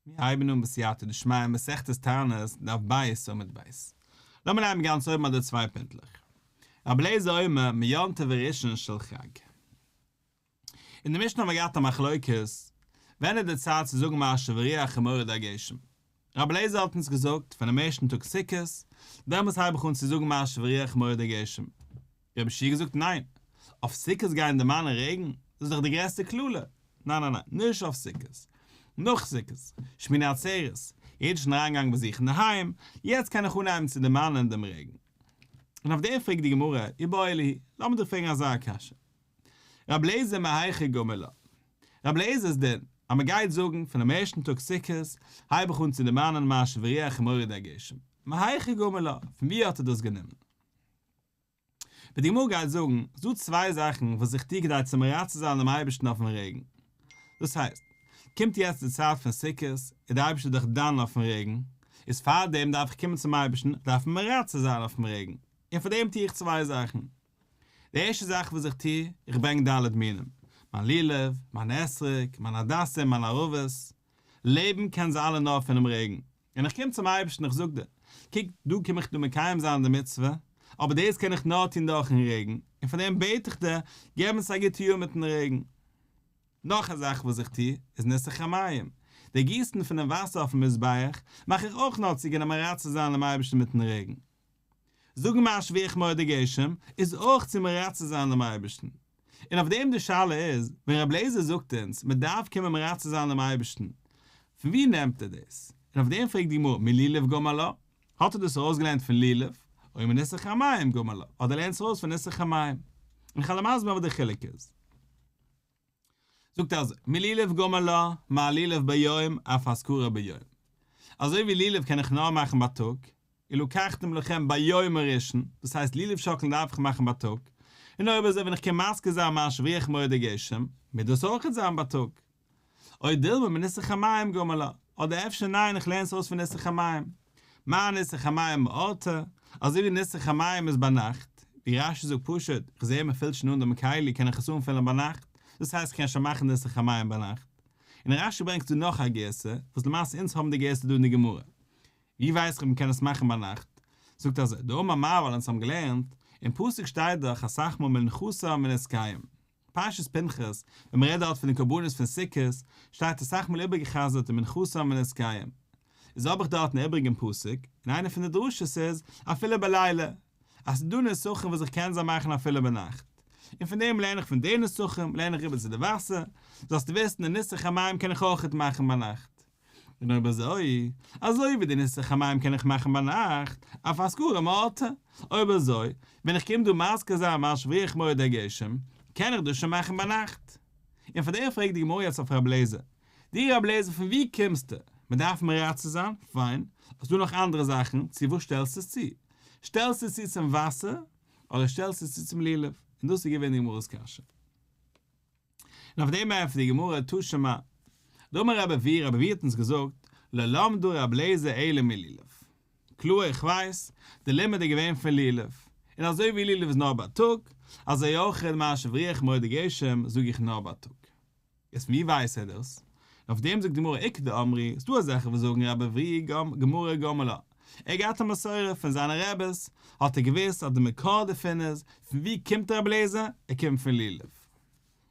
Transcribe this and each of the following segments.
מיר הייבן אן בסייעתא דשמיא מסכת תענית, דף ב' עמוד ב'. לאמיר הייבן גאנץ אויבן ביי די צוויי פינטלעך. רבי אליעזר אומר מיום טוב הראשון של חג. אין די משנה האבן מיר געהאט א מחלוקת, ווען איז די צייט צו זאגן משיב הרוח ומוריד הגשם. רבי אליעזר האט אונז געזאגט פונעם ערשטן טאג סוכות, דעמאלטס הייב איך אן צו זאגן משיב הרוח ומוריד הגשם. רבי יהושע געזאגט ניין, אויף סוכות גייען דערמאנען רעגן? דאס איז דאך די גרעסטע קללה! ניין ניין ניין, נישט אויף סוכות, נאך סוכות, שמיני עצרת, יעדער איז שוין אריינגעגאנגען ביי זיך אינדערהיים, יעצט קען איך אנהייבן צו דערמאנען דעם רעגן. און אויף דעם פרעגט די גמרא, איבעיא להו, לאמיר דיך פרעגן אזא קשיא, רבי אליעזר מהיכא גמר לה? רבי אליעזר'ס דין, אז מען גייט זאגן פונעם ערשטן טאג סוכות הייב איך אן צו דערמאנען משיב הרוח ומוריד הגשם, מהיכא גמר לה, פון וואו האט ער דאס גענומען? ווי די גמרא גייט זאגן, ס'דא צוויי זאכן וואס איך טו כדי צו מרצה זיין דעם אייבערשטן אויפן רעגן. דאס הייסט, קומט יעצט די צייט פון סוכות, איז דער אייבערשטער דאך דן אויפן רעגן, איז פאר דעם דארף איך קומען צום אייבערשטן, דארף מען מרצה זיין אויפן רעגן, און פאר דעם טו איך צוויי זאכן. די ערשטע זאך וואס איך טו, איך ברענג ד' מינים, מיין לולב, מיין אתרוג, מיין הדסים, מיין ערבות. לעבן קען זיי אלע נאר פונעם רעגן. און איך קום צום אייבערשטן איך זאג דיר, קוק דא קום איך דא מקיים זיין די מצוה, אבער דאס קען איך נאר טון דורכן רעגן, און פאר דעם בעט איך דיר, געב אונז א גוטע יאר מיטן רעגן. נאך א זאך וואס איך טו, איז ניסוך המים, די גיסן פונעם וואסער אויפן מזבח, מאך איך אויך נאר צו קענען מרצה זיין דעם אייבערשטן מיטן רעגן. זאגן משיב הרוח ומוריד הגשם איז אויך צו מרצה זיין דעם אייבערשטן. און אויף דעם די שאלה איז, ווען רבי אליעזר זאגט אונז מען דארף קומען מרצה זיין דעם אייבערשטן, פון וואו נעמט ער דאס? און אויף דעם פרעגט די גמרא, מלולב גמר לה? האט ער דאס ארויסגעלערנט פון לולב? או מניסוך המים גמר לה? אדער לערנט עס ארויס פון ניסוך המים? און איך וועל מסביר זיין וואס די חילוק איז. זאגט ער אזוי, מלולב גמר לה, מה לולב ביום, אף אזכרה ביום. אזוי ווי לולב קען איך נאר מאכן בייטאג, ולקחתם לכם ביום הראשון, דאס הייסט לולב שאקלן דארף איך מאכן בייטאג, און אויב אזוי ווען איך קום מזכיר זיין משיב הרוח ומוריד הגשם, מוז דאס אויכעט זיין בייטאג. או דילמא מניסוך המים גמר לה, אדער אפשר ניין איך לערן עס אויס פון ניסוך המים. מה ניסוך המים מאורתא, אזוי ווי ניסוך המים איז ביינאכט, ווי רש"י זאגט פשוט, איך זעה מען פילט שוין אן דעם כלי קען איך עס אנפילן ביינאכט, דאס הייסט איך קען שוין מאכן ניסוך המים ביינאכט. און רש"י ברענגט דא נאך א גירסא, וואס למעשה אונז האבן די גירסא דא אין די גמרא. ווי ווייס איך מען קען עס מאכן ביינאכט? זאגט אזוי, דאמר מר ווייל אונז האבן געלערנט, אין פסוק שטייט דאך אסאך מאל מנחתם ונסכיהם. פרשת פנחס, ווען מען רעדט דארט פון די קרבנות פון סוכות, שטייט אסאך מאל איבערגע'חזר'ט ומנחתם ונסכיהם. איז האב איך דארט אן איבריגן פסוק, און איינע פון די דרשות איז, אפילו בלילה, אז ס'איז דא נסכים וואס איך קען זיי מאכן אפילו ביינאכט. און פון דעם לערן איך פון די נסכים, לערן איך איבער צו די וואסער, זאלסטו וויסן די ניסוך המים קען איך אויכעט מאכן ביינאכט. און אויב אזוי, אזוי ווי די ניסוך המים קען איך מאכן ביינאכט, אף אזכרה מאורתא, אויב אזוי, ווען איך קום דא מזכיר זיין משיב הרוח ומוריד הגשם, קען איך דאס שוין מאכן ביינאכט. און פאר דעם פרעגט די גמרא יעצט אויף רב לעזער, דו רב לעזער פון וואו קומסטו? מען דארף מרצה זיין, פיין, האסט דא נאך אנדערע זאכן, צו וואס שטעלסטו עס צו? שטעלסטו עס צו צום וואסער, אדער שטעלסטו עס צו צום לולב? און דאס איז געווען די גמרא'ס קשיא. און אויף דעם ענטפערט די גמרא תא שמע, דאמר רבי אבהו, רבי אבהו האט אונז געזאגט, לא למדה רבי אליעזר אלא מלולב. קלאר איך ווייס, די לימוד איז געווען פון לולב, און אזוי ווי לולב איז נאר בייטאג, אזוי אויך משיב הרוח ומוריד הגשם זאג איך נאר בייטאג. איז פון ווי ווייסט ער דאס? און אויף דעם זאגט די גמרא איכא דאמרי, ס'דא אזעלכע וואס זאגן רבי אבהו גמרא גמר לה, ער האט געהאט א מסורה פון זיינע רעבעס, האט ער געוואוסט אז די מקור דערפון איז, פון ווי קומט רבי אליעזר? ער קומט פון לולב.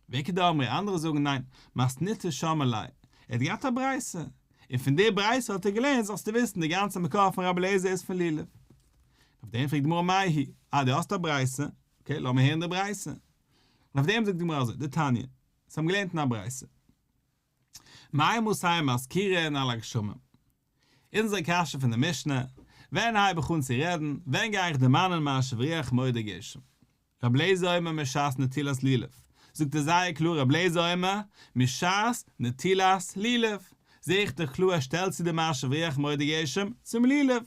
ואיכא דאמרי, אנדערע זאגן ניין, מתניתא שמעה ליה, ער האט געהאט א ברייתא, און פון די ברייתא האט ער געלערנט זאלסטו וויסן די גאנצע מקור פון רבי אליעזר איז פון לולב. אויף דעם פרעגט די גמרא מאי היא, אה דו האסט א ברייתא, okay לאמיר הערן די ברייתא. און אויף דעם זאגט די גמרא אזוי, דתניא, אונז האבן געלערנט אין א ברייתא. מאימתי מזכירין על הגשמים. אונזער קשיא פון די משנה, ווען הייב איך אן צו רעדן, ווען גיי איך דערמאנען משיב הרוח ומוריד הגשם? רבי אליעזר אומר משעת נטילת לולב, זאגט ער זייער קלאר רבי אליעזר אומר משעת נטילת לולב, זעה איך דאך קלאר ער שטעלט צו די משיב הרוח ומוריד הגשם צום לולב,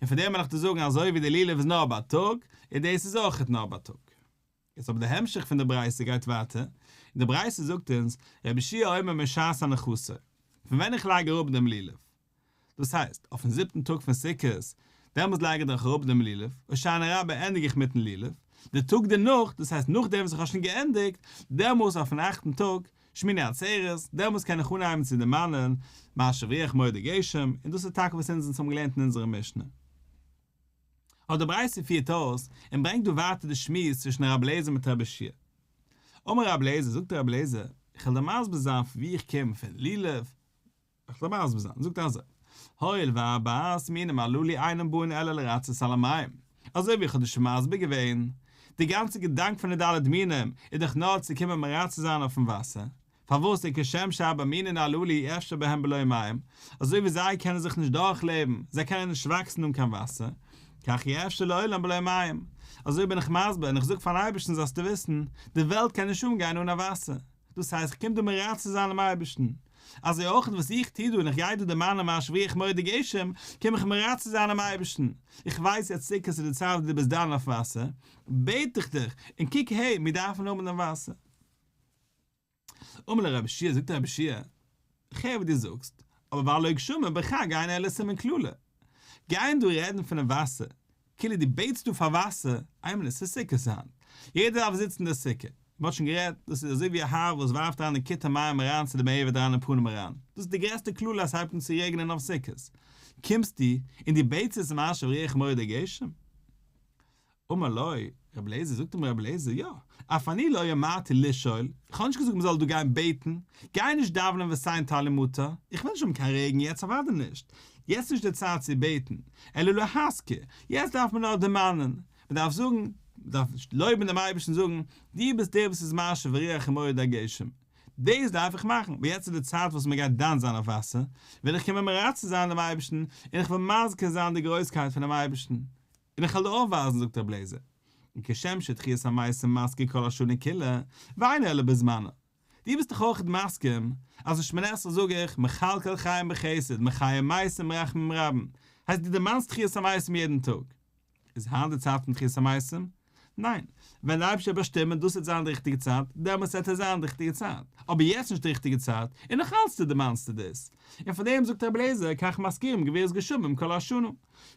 און פאר דעם וועל איך דיר זאגן אזוי ווי די לולב איז נאר בייטאג, און דאס איז אויכעט נאר בייטאג. יעצט אבער די המשך פון די ברייתא גייט ווייטער, און די ברייתא זאגט אונז, רבי יהושע אומר משעת הנחתו, פון ווען איך לייג אראפ דעם לולב, דאס הייסט, אויפן זיבטן טאג פון סוכות, דעמאלס לייג איך דאך אראפ דעם לולב, הושענא רבה ענדיג איך מיטן לולב, די טאג דערנאך, דאס הייסט נאכדעם וואס איך האב שוין געענדיגט, דעמאלס אויפן אכטן טאג, שמיני עצרת, דעמאלס קען איך אנהייבן צו דערמאנען משיב רוח מוריד גשם, און דאס איז טאקע וואס אונז האבן געלערנט אין אונזערע משנה. אבער די ברייתא פירט אויס און ברענגט דא ווייטער די שמועס צווישן רבי אליעזר מיט רבי יהושע. אמר רבי אליעזר, זאגט רבי אליעזר, איך וועל דיר מסביר זיין פון וואו איך קום, פון לולב, איך וועל דיר מסביר זיין, זאגט ער אזוי, הואיל וארבעת מינים הללו אינם באין אלא לרצות על המים, אזוי ווי איך האב דיר שוין מסביר געווען, די גאנצע געדאנק פון די ד' מינים איז דאך נאר צו קומען מרצה זיין אויפן וואסער, פארוואס וכשם שארבעה מינין הללו אי אפשר בהם בלא מים, אזוי ווי זיי קענען זיך נישט דורכלעבן, זיי קענען נישט וואקסן אן קיין וואסער, כך אי אפשר לעולם בלא מים, אזוי בין איך מסביר און איך זאג פארן אייבערשטן זאלסטו וויסן, די וועלט קען נישט אנגיין אן א וואסער, דאס הייסט איך קום דא מרצה זיין דעם אייבערשטן, אזוי אויך וואס איך טו דא און איך גיי דא דערמאנען משיב רוח מוריד גשם, קום איך מרצה זיין דעם אייבערשטן, איך ווייס יעצט סוכות איז די צייט וואס דו ביסט דן אויף וואסער, בעט איך דיך, און קוק הער, מיר דארפן האבן דעם וואסער. אמר לו רבי יהושע, זאגט רבי יהושע, איך הער וואס דו זאגסט, אבער והלא גשמים בחג אין אלא סימן קללה. גייען דא רעדן פונעם וואסער, כאילו דו בעטסט דא פאר וואסער, איינמאל עס איז סוכות היינט, יעדער דארף זיצן אין די סוכה, מען האט שוין גערעדט, דאס איז אזוי ווי א האר וואס ווארפט אריין די כיתי מים אריין צו דעם עבד אריין אין פנים אריין, דאס איז די גרעסטע קללה אז ס'הייבט אן צו רעגענען אויף סוכות, קומסטו און דו בעטסט עס משיב רוח מוריד הגשם? אמר לו, רבי אליעזר, זאגט אים רבי אליעזר, יא, אף אני לא אמרתי לשאול, איך האב נישט געזאגט מען זאל דא גיין בעטן, גיי נישט דאווענען ותן טל ומטר, איך וויל נישט האבן קיין רעגן יעצט אוודאי נישט, יעצט איז נישט די צייט צו בעטן, אלא להזכיר, יעצט דארף מען נאר דערמאנען, מען דארף זאגן, מען דארף לויבן דעם אייבערשטן זאגן, דו ביסט דער וואס איז משיב הרוח ומוריד הגשם, דאס דארף איך מאכן, ווייל יעצט איז די צייט וואס מען גייט דן זיין אויף וואסער, וויל איך קומען מרצה זיין דעם אייבערשטן, און איך וויל מזכיר זיין די גרויסקייט פונעם אייבערשטן. און איך וועל דיר אויפווייזן, זאגט רבי אליעזר, און כשם שתחיית המתים מזכיר כל השנה כולה, ואינו אלא בזמנה. דו ביסט דאך אויכעט מסכים אז אין שמונה עשרה זאג איך מכלכל חיים בחסד מחיה מתים ברחמים רבים, הייסט דו דערמאנסט תחיית המתים יעדן טאג. איז היינט די צייט פון תחיית המתים? ניין. ווען די אייבערשטער וועט באשטימען דאס וועט זיין די ריכטיגע צייט, דעמאלטס וועט עס זיין די ריכטיגע צייט. אבער יעצט נישט די ריכטיגע צייט, און נאכאלץ דו דערמאנסטו דאס. און פאר דעם זאגט רבי אליעזר כך מזכירים גבורות גשמים כל השנה.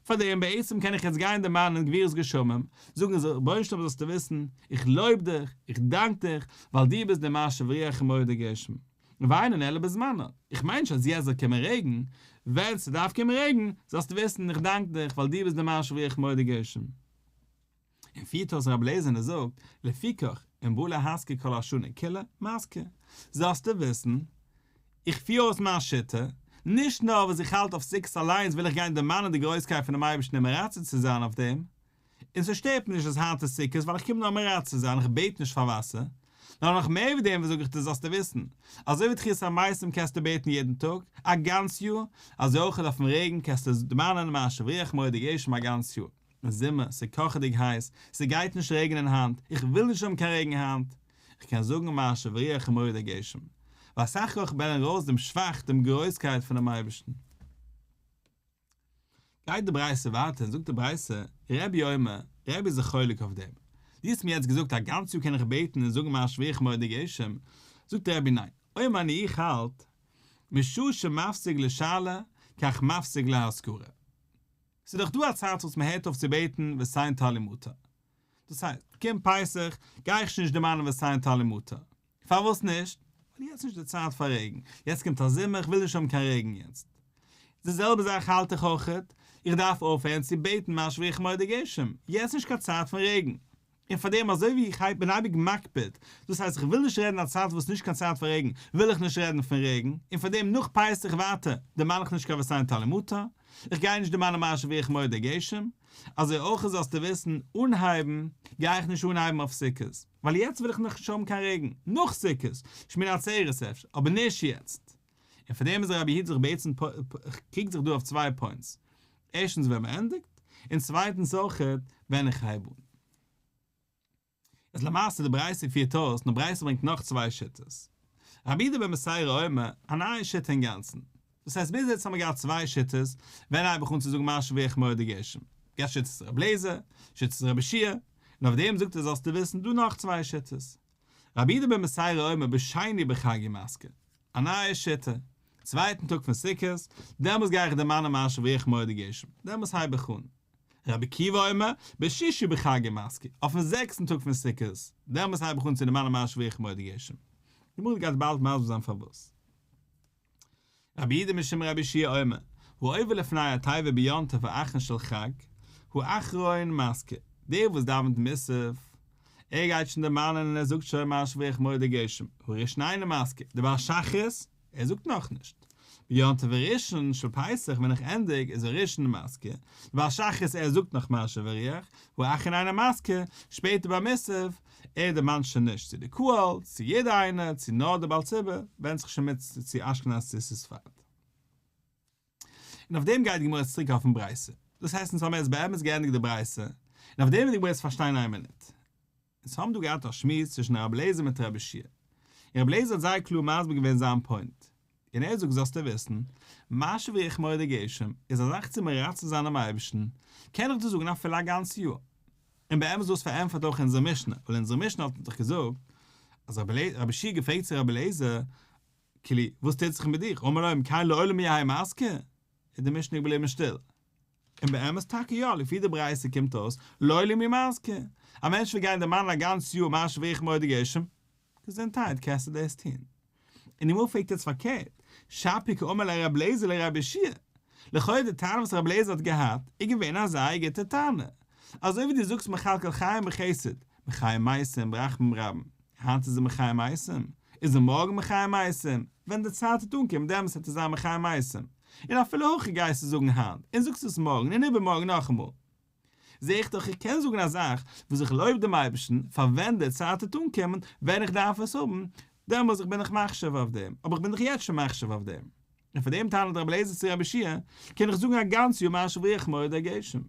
פאר דעם בעצם קען איך יעצט גיין דערמאנען גבורות גשמים, זאגן רבונו של עולם זאלסטו וויסן, איך לויב דיך, איך דאנק דיך, ווייל דו ביסט דער משיב רוח ומוריד הגשם. ואינן אלא בזמנה, איך מיין נישט אז יעצט זאל קומען רעגן, ווען ס'דארף קומען רעגן, זאלסטו וויסן, איך דאנק דיך, ווייל דו ביסט דער משיב רוח ומוריד הגשם. און פירט אויס רבי אליעזר און ער זאגט, לפיכך, אם בא להזכיר כל השנה כולה, מזכיר. זאלסטו וויסן, איך פיר אויס מיין שיטה, נישט נאר וואס איך האלט אויף סוכות אליינס וויל איך גיין דערמאנען די גרויסקייט פונעם אייבערשטן און מרצה צו זיין אויף דעם, און ס'שטערט מיר נישט אז היינט איז סוכות ווייל איך קום נאר מרצה זיין, איך בעט נישט פאר וואסער, נאר נאך מער ווי דעם וואס זאג איך דיר זאלסטו וויסן, אזוי ווי תחיית המתים קענסטו בעטן יעדן טאג, א גאנץ יאר, אזוי אויך אויפן רעגן קענסטו דערמאנען משיב רוח מוריד הגשם א גאנץ יאר. זומער, ס'איז קאכעדיג הייס, ס'גייט נישט רעגענען היינט, איך וויל נישט האבן קיין רעגן היינט, איך קען זאגן משיב רוח ומוריד הגשם, ווייל סך הכל כ'ברענג ארויס דעם שבח, דעם גרויסקייט פונעם אייבערשטן. גייט די ברייתא ווייטער און זאגט די ברייתא, רבי אומר, רבי איז זיך חולק אויף דעם, דו האסט מיר יעצט געזאגט א גאנץ יאר קען איך בעטן און זאגן משיב רוח ומוריד הגשם, זאגט רבי ניין, אומר אני איך האלט, משעה שמפסיק לשאלה, כך מפסיק להזכרה. ס'איז דאך דא א צייט וואס מ'הערט אויף צו בעטן ותן טל ומטר. דאס הייסט, קומט פסח, גיי איך שוין נישט דערמאנען ותן טל ומטר. פארוואס נישט? ווייל יעצט איז נישט די צייט פאר רעגן. יעצט קומט א זומער, איך וויל נישט האבן קיין רעגן יעצט. די זעלבע זאך האלט איך אויכעט, איך דארף אויפהערן צו בעטן משיב רוח ומוריד הגשם. יעצט איז נישט קיין צייט פון רעגן. און פאר דעם אזוי ווי איך בין אייביג מקפיד, דאס הייסט איך וויל נישט רעדן א צייט וואס נישט קיין צייט פאר רעגן, וויל איך נישט רעדן פון רעגן, און פאר דעם נאך פסח ווייטער דערמאן איך נישט קיין ותן טל ומטר, איך גיי נישט דערמאנען משיב רוח ומוריד הגשם, אזוי אויך זאלסטו וויסן, אנהייבן גיי איך נישט אנהייבן אויף סוכות, ווייל יעצט וויל איך נאכנישט האבן קיין רעגן, נאך סוכות, שמיני עצרת אפשר, אבער נישט יעצט. און פאר דעם איז רבי יהודה זיך בעצם קריגט זיך דא אויף צוויי points, ערשטנס ווען מען ענדיגט, און צווייטנס אויכעט ווען איך הייב אן. איז למעשה די ברייתא פירט אויס, און די ברייתא ברענגט נאך צוויי שיטות. רבי יהודה בן בתירא אומר, א נייע שיטה אינגאנצן. דאס הייסט ביז יעצט האבן מיר געהאט צוויי שיטות, ווען הייב איך אן צו זאגן משיב רוח ומוריד הגשם. געהאט שיטת רבי אליעזר, שיטת רבי יהושע, און אויף דעם זאגט ער זאלסטו וויסן דא נאך צוויי שיטות. רבי יהודה בן בתירא אומר בשני בחג הוא מזכיר. א נייע שיטה. צווייטן טאג פון סוכות, דעמאלס גיי איך דערמאנען משיב רוח ומוריד הגשם, דעמאלס הייב איך אן. רבי עקיבא אומר, בשישי בחג הוא מזכיר, אויפן זעקסטן טאג פון סוכות, דעמאלס הייב איך אן צו דערמאנען משיב רוח ומוריד הגשם. די גמרא גייט באלד מסביר זיין פארוואס. רבי יהודה משום רבי יהושע אומר, העובר לפני התיבה ביום טוב האחרון של חג, האחרון מזכיר, דער וואס דאווענט מוסף, ער גייט שוין דערמאנען און ער זאגט שוין משיב הרוח מוריד הגשם, הראשון אינו מזכיר, דער בעל שחרית, ער זאגט נאכנישט. ביום טוב הראשון של פסח ווען איך ענדיג איז הראשון מזכיר, דער בעל שחרית ער זאגט נאך משיב הרוח, האחרון אינו מזכיר, שפעטער ביי מוסף, ער דערמאנט שוין נישט צו די קהל, צו יעדער איינער, צו נאר די בעל ציבור, ווענדט זיך שוין מיט צו אשכנז צו צו ספרד. און אויף דעם גייט די גמרא צוריק אויפן ברייתא. דאס הייסט אונז האבן יעצט באמת געענדיגט די ברייתא, און אויף דעם וועט די גמרא יעצט פארשטיין איין מינוט. אונז האבן דא געהאט א שמועס צווישן רבי אליעזר מיט רבי יהושע און רבי אליעזר האט זייער קלאר מסביר געווען זיין פוינט, און ער זאגט זאלסטו וויסן, משיב הרוח מוריד הגשם איז א זאך צו מרצה זיין דעם אייבערשטן, קען איך דאס זאגן אפילו א גאנץ יאר. און באמת דאס פארענטפערט אויך אונזער משנה, ווייל אונזער משנה האט דאך געזאגט אז רבי יהושע האט געפרעגט צו רבי אליעזר, כאילו, וואס טוט זיך מיט דיך, אמר לו אם כן לעולם יהא מזכיר, איז די משנה געבליבן שטיל. און באמת טאקע יא, לפי די ברייתא קומט אויס, לעולם יהא מזכיר, א מענטש וויל גיין דערמאנען א גאנץ יאר משיב הרוח מוריד הגשם, געזונטהייט קענסטו דאס טון. און די גמרא פרעגט יעצט פארקערט, שפיר קאמר ליה רבי אליעזר לרבי יהושע לכאו' די טענה וואס רבי אליעזר האט געהאט איז געווען א זייער גוטע טענה, אזוי ווי דו זאגסט מכלכל חיים בחסד, מחיה מתים ברחמים רבים, היינט איז ער מחיה מתים, איז ער מארגן מחיה מתים, ווען די צייט וועט אנקומען דעמאלס וועט ער זיין מחיה מתים, און אפילו הכי גייסטו זאגן היינט, און זאגסט עס מארגן און איבערמארגן נאכאמאל. זע איך דאך איך קען זאגן א זאך וואס איך לויב דעם אייבערשטן פאר ווען די צייט וועט אנקומען ווען איך דארף עס האבן, דעמאלס איך בין איך מחשיב אויף דעם, אבער איך בין דאך יעצט שוין מחשיב אויף דעם. און פאר דעם טענה'ט רבי אליעזר צו רבי יהושע, קען איך זאגן א גאנץ יאר משיב הרוח מוריד הגשם.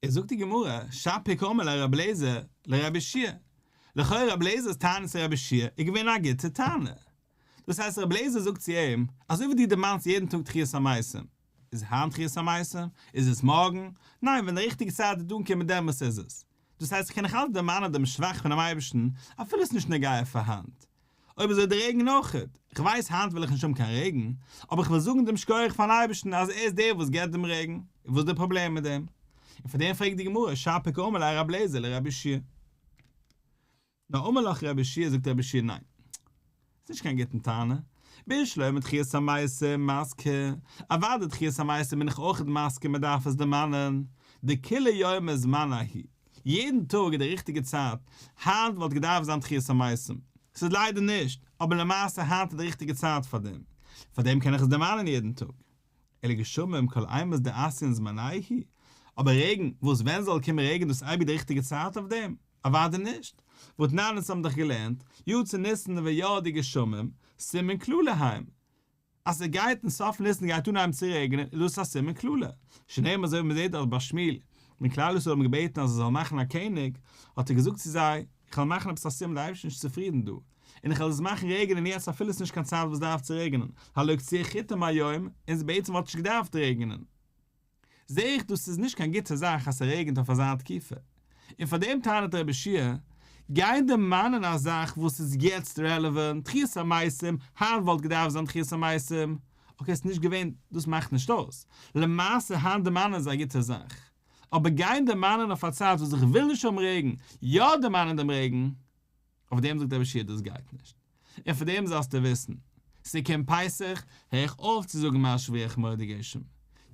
איז זאגט די גמרא, שפיר קאמר ליה רבי אליעזר לרבי יהושע לכאורה רבי אליעזר'ס טענה צו רבי יהושע איז געווען א גוטע טענה. דאס הייסט רבי אליעזר זאגט צו אים, אזוי ווי דו דערמאנסט יעדן טאג תחיית המתים, איז היינט תחיית המתים? איז עס מארגן? ניין, ווען די ריכטיגע צייט וועט אנקומען דעמאלס איז עס. דאס הייסט איך קען נאך אלץ דערמאנען דעם שבח פונעם אייבערשטן אפילו עס איז נישט נוגע פאר היינט. אויב אזוי די רעגן אויכעט, איך ווייס היינט וועל איך נישט האבן קיין רעגן, אבער איך וועל זאגן דעם שכוח פארן אייבערשטן אז ער איז דער וואס געבט דעם רעגן, און וואס איז די פראבלעם מיט דעם? און פאר דעם פרעגט די גמרא, שפיר קאמר ליה רבי אליעזר לרבי יהושע נאר אמר לך רבי יהושע זאגט רבי יהושע ניין. ס'איז נישט קיין גוטן טענה. בשלמא תחיית המתים מזכיר, אוודאי תחיית המתים בין איך אויכעט מסכים מען דארף עס דערמאנען, דכולי יומא זמנה הוא, יעדן טאג איז די ריכטיגע צייט, היינט וואלט געדארפט זיין תחיית המתים, ס'איז ליידער נישט, אבער למעשה היינט איז די ריכטיגע צייט פאר דעם, פאר דעם קען איך עס דערמאנען יעדן טאג. אלא גשמים כל אימת דאתיין זמנייהו אבער רעגן, וואס ווען זאל קומען רעגן דאס אייביג די ריכטיגע צייט אויף דעם? אוודאי נישט. והתנן אונז האבן דאך געלערנט, יצא ניסן וירדו גשמים, סימן קללה הם. אז ס'גייט אין סוף ניסן גייט אנהייבן צו רעגענען איז דאס א סימן קללה. שנאמר אזוי ווי מ'זעט דארט ביי שמואל, ווען כלל ישראל האבן געבעטן אז ער זאל מאכן א קעניג, האט ער געזאגט צו זיי, איך וועל מאכן עפעס א סימן די אייבערשטער איז נישט צופרידן דא, און איך וועל עס מאכן רעגענען יעצט אפילו עס איז נישט קיין צייט וואס דארף צו רעגענען, הלא קציר חיטים היום, און בעצם וואלט נישט געדארפט רעגענען. זע איך דאס איז נישט קיין גוטע זאך אז ס'רעגענט אויף אזא תקופה, און פאר דעם טענה'ט רבי יהושע גיין דערמאנען א זאך וואס איז יעצט רעלעווענט, תחיית המתים, היינט וואלט געדארפט זיין תחיית המתים, okay ס'איז נישט געווען, דאס מאכט נישט אויס, למעשה היינט דערמאנען איז א גוטע זאך, אבער גיין דערמאנען אויף א צייט וואס איך וויל נישט האבן רעגן, יא דערמאנען דעם רעגן, אויף דעם זאגט רבי יהושע דאס גייט נישט, און פאר דעם זאלסטו וויסן, ס'קומט פסח, הער איך אויף צו זאגן משיב הרוח מוריד הגשם,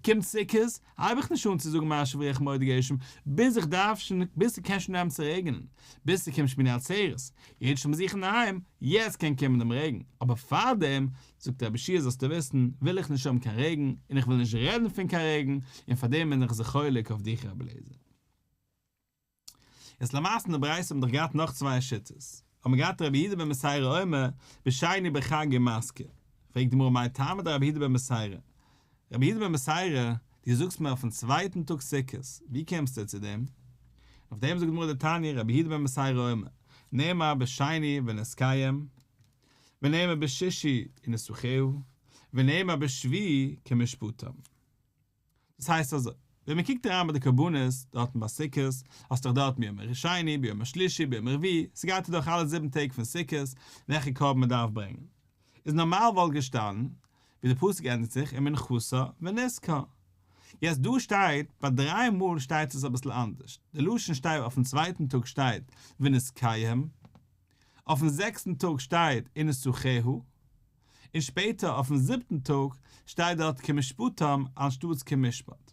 קומט סוכות, הייב איך נישט אן צו זאגן משיב הרוח מוריד הגשם, ביז איך דארף שוין, ביז ס'קען שוין אנהייבן צו רעגענען, ביז ס'קומט שמיני עצרת, יעדער שוין ביי זיך אינדערהיים, יעצט קען קומען דעם רעגן, אבער פארדעם, זאגט רבי יהושע זאלסטו וויסן, וויל איך נישט האבן קיין רעגן, און איך וויל נישט רעדן פון קיין רעגן, און פארדעם בין איך זיך חולק אויף דיך רבי אליעזר. יעצט למעשה אין די ברייתא האבן דאך געהאט נאך צוויי שיטות, האט מען געהאט רבי יהודה בן בתירא אומר בשני בחג מזכיר, פרעגט די גמרא מאי טעמא דרבי יהודה בן בתירא, רבי יהודה בן בתירא, דו זאגסט מיר אויפן צווייטן טאג סוכות, ווי קומסטו צו דעם? אויף דעם זאגט די גמרא דתניא רבי יהודה בן בתירא אומר, נאמר בשני ונסכיהם, ונאמר בשישי ונסכיה, ונאמר בשביעי כמשפטם. דאס הייסט אזוי, ווען מען קוקט אריין ביי די קרבנות דארטן ביי סוכות, האסטו דאך דארט ביום השני, ביום השלישי, ביום הרביעי, ס'גייט דורך אלע זיבן טעג פון סוכות, וועלכע קרבן מען דארף ברענגען. איז נארמאל וואלט געשטאנען, ווי די פסוק ענדיגט זיך ומנחתה ונסכה. יעצט דא שטייט, ביי דריי מאל שטייט עס אביסל אנדערש, די לשון שטייט אויפן צווייטן טאג שטייט ונסכיהם. אויפן זעקסטן טאג שטייט ונסכיה, און שפעטער אויפן זיבטן טאג שטייט דארט כמשפטם אנשטאטס כמשפט.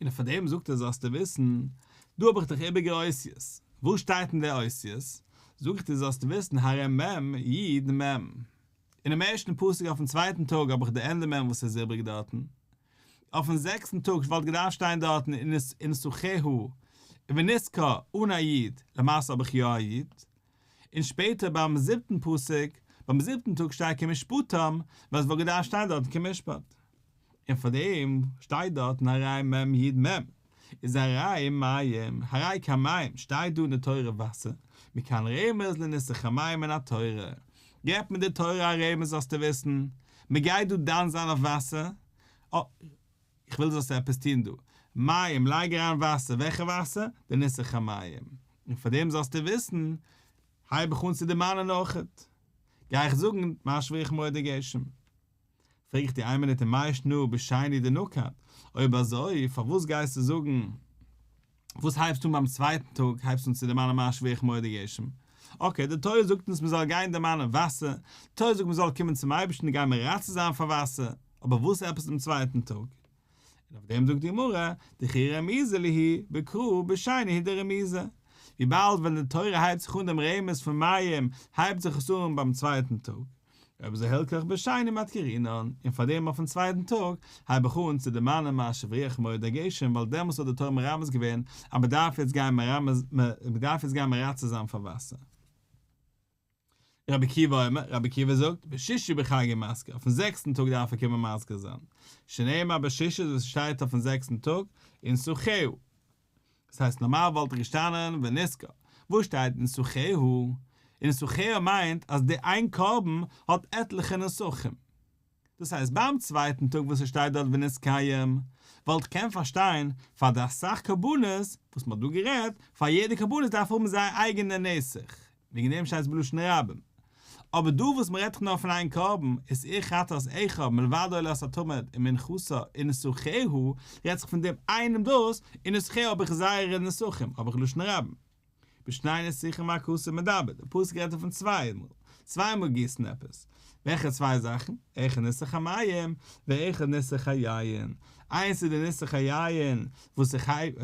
און פאר דעם זאגט ער זאלסטו וויסן, דא האב איך דאך איבעריגע אותיות, וואס שטייט אין די אותיות? זאג איך דיר זאלסטו וויסן הרי מ' י' מ'. אינעם ערשטן פסוק אויפן צווייטן טאג האב איך די ענדע מ' וואס איז איבריג דארטן, אויפן זעקסטן טאג וואלט געדארפט שטיין דארטן ונסכיה ונסכה אן א י', למעשה האב איך יא א י', און שפעטער ביים זיבטן פסוק, ביים זיבטן טאג שטייט כמשפטם, ווען עס וואלט געדארפט שטיין דארטן כמשפט. און פאר דעם שטייט דארטן הרי מ' י' מ', איז הרי מים, הרי כמים, שטייט דא אין די תורה וואסער, מכאן רמז לניסוך המים מן התורה, געבט מיר די תורה א רמז זאלסטו וויסן, מען גייט דא דן זיין אויף וואסער, אה, איך וויל זאלסט עפעס טון דא, מים, לייג אריין וואסער, וועלכע וואסער? די ניסוך המים, און פאר דעם זאלסטו וויסן, הייב איך אן צו דערמאנען אויכעט, גיי איך זאגן, משיב הרוח מוריד הגשם. פרעג איך דיר איין מינוט ומאי שנא בשני דנקט, אויב אזוי פארוואס גייסטו זאגן וואס הייבסטו אן ביים צווייטן טאג הייבסטו אן צו דערמאנען משיב הרוח מוריד הגשם, אקעי די תורה זאגט אונז מען זאל גיין דערמאנען וואסער, די תורה זאגט מען זאל קומען צום אייבערשטן און גיין מרצה זיין פאר וואסער, אבער וואס עפעס דעם צווייטן טאג? און אויף דעם זאגט די גמרא, דכי רמיזא להו בקרא בשני הוא דרמיזא, וויבאלד ווען די תורה הייבט זיך אן דעם רמז פון מים הייבט זיך עס אן ביים צווייטן טאג, אויב אזוי הלכך בשני מדכרינן, און פאר דעם אויפן צווייטן טאג הייב איך אן צו דערמאנען משיב הרוח מוריד הגשם ווייל דעמאלס האט די תורה מרמז געווען אז מען דארף יעצט גיין מרמז מען דארף יעצט גיין מרצה זיין פאר וואסער. רבי עקיבא אומר, רבי עקיבא זאגט, בשישי בחג הוא מזכיר, אויפן זעקסטן טאג דארף ער קומען מזכיר זיין, שנאמר בשישי וואס שטייט אויפן זעקסטן טאג, ונסכיה. דאס הייסט נארמאל וואלט דאך געשטאנען ונסכה, וואס שטייט ונסכיה? ונסכיה מיינט אז די איין קרבן האט עטליכע נסכים. דאס הייסט ביים צווייטן טאג וואס עס שטייט דארט ונסכיהם, וואלט איך קענען פארשטיין פאר די אסאך קרבנות וואס מען האט דא גערעדט, פאר יעדע קרבנות דארף האבן זייער אייגענע נסך, וועגן דעם שטייט עס בלשון רבים. אבער דא וואס מען רעדט דאך נאר פון איין קרבן, ושעיר חטאת אחד מלבד עולת התמיד ומנחתה ונסכיה, רעדט זיך פון דעם איינעם דאס, ונסכיה האב איך זייערע נסכים, האב איך לשון רבים. בשני ניסוכים הכתוב מדבר, די פסוק רעדט דא פון צוויי מאל, צוויי מאל גיסן עפעס. וועלכע צוויי זאכן? אחד ניסוך המים, ואחד ניסוך היין. איינס איז די ניסוך היין וואס איך הייב,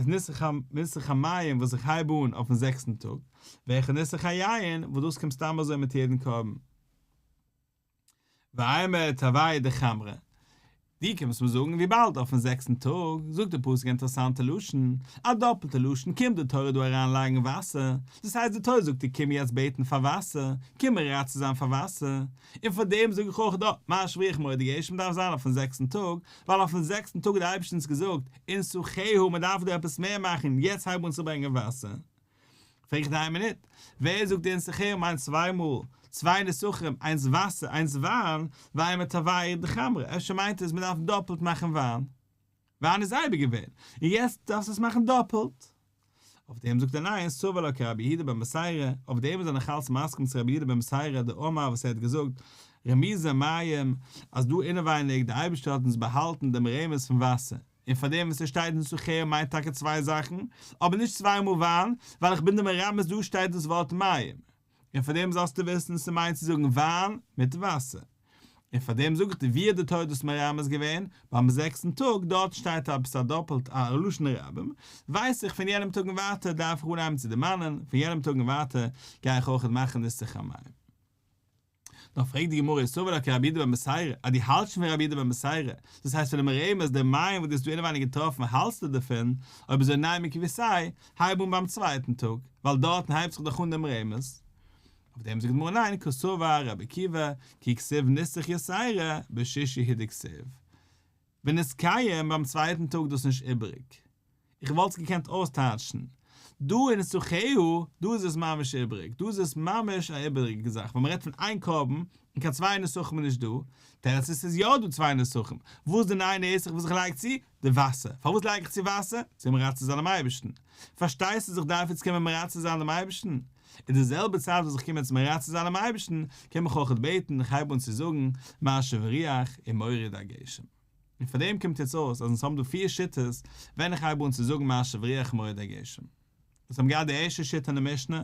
ניסוך המים וואס איך הייב אן אויפן זעקסטן טאג, ואחד ניסוך היין, וואס דאס קומט סתם אזוי מיט יעדן קרבן. ואימא תרוייהו דחמרא. דו קומסט מיר זאגן וויבאלד אויפן זעקסטן טאג זאגט די פסוק א אינטערעסאנטע לשון, א דאפלטע לשון, קומט די תורה דא אריין לייגן וואסער, דאס הייסט די תורה זאגט דיר קום יעצט בעטן פאר וואסער, קום מרצה זיין פאר וואסער, און פאר דעם זאג איך אויך דא, משיב הרוח מוריד הגשם דארף זיין אויפן זעקסטן טאג, ווייל אויפן זעקסטן טאג האט דער אייבערשטער אונז געזאגט, ונסכיה מען דארף דא עפעס מער מאכן, יעצט הייב אן צו ברענגען וואסער. פרעג איך דיר איין מינוט, ווער זאגט דיר ונסכיה מיינט צוויי מאל, צוויי נסכים, איינס וואסער איינס וויין, ואימא תרוייהו דחמרא, אפשר מיינט עס מען דארף דאפלט מאכן וויין, וויין איז אייביג געווען, און יעצט דארפסטו עס מאכן דאפלט. אויף דעם זאגט ער ניין, סבר לה כרבי יהודה בן בתירא, אויף דעם איז ער נאכאלץ מסכים צו רבי יהודה בן בתירא דאמר וואס ער האט געזאגט, רמיזא מים, אז דא אינעווייניג די אייבערשטער האט אונז באהאלטן דעם רמז פון וואסער, און פאר דעם וואס עס שטייט ונסכיה מיינט טאקע צוויי זאכן, אבער נישט צוויי מאל וויין, ווייל איך בין דיר מרמז דא שטייט דאס ווארט מים, און פאר דעם זאלסטו וויסן ס'מיינט צו זאגן וויין מיט וואסער. און פאר דעם זאג איך דיר ווי האט די תורה דאס מרמז געווען, ביים זעקסטן טאג, דארט שטייט עפעס א דאפלט א לשון רבים, ווייס איך פון יענעם טאג און ווייטער דארף איך אנהייבן צו דערמאנען, פון יענעם טאג און ווייטער גיי איך אויכעט מאכן ניסוך המים. נאר פרעגט די גמרא סבר לה כרבי יהודה בן בתירא, אז דו האלטסט שוין פון רבי יהודה בן בתירא, דאס הייסט פון דעם רמז דעם מים וואס דו האסט דא אינעווייניג געטראפן האלטסטו דערפון, אויב אזוי נימא כוותיה, הייב אן ביים צווייטן טאג, ווייל דארטן הייבט זיך דאך אן דעם רמז. אויף דעם זאגט די גמרא ניין, קסבר רבי עקיבא, כי כתיב ניסוך יתירא, בשישי הוא דכתיב. ונסכיהם ביים צווייטן טאג דאס נישט איבעריג. איך וואלט עס געקענט אויסטייטשן. דא ונסכיה, דא איז עס ממש איבעריג. דא איז עס ממש א איבעריגע זאך, ווייל מ'רעדט פון איין קרבן, און קיין צוויי נסכים איז נישט דא. תירוץ איז ס'איז יא דא צוויי נסכים. וואס איז די נייע נסך וואס איך לייג צו? די וואסער. פארוואס לייג איך צו וואסער? צו מרצה זיין דעם אייבערשטן. פארשטייסטו אז איך דארף יעצט קומען מרצה זיין דעם אייבערשטן? אין די זעלבע צייט וואס איך קום יעצט מרצה זיין דעם אייבערשטן, קום איך אויכעט בעטן, איך הייב אן צו זאגן, משיב הרוח ומוריד הגשם. און פאר דעם קומט יעצט אויס אז אונז האבן דא פיר שיטות ווען איך הייב אן צו זאגן משיב הרוח ומוריד הגשם. אונז האבן געהאט די ערשטע שיטה אין די משנה,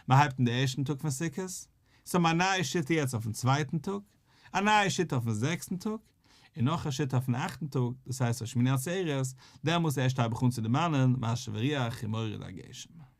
מען הייבט אן די ערשטן טאג פון סוכות, סאו האבן א נייע שיטה יעצט אויפן צווייטן טאג, א נייע שיטה אויפן זעקסטן טאג, און נאך א שיטה אויפן אכטן טאג, דאס הייסט אויף שמיני עצרת, דעמאלס ערשט הייב איך אן צו דערמאנען משיב הרוח און מוריד הגשם.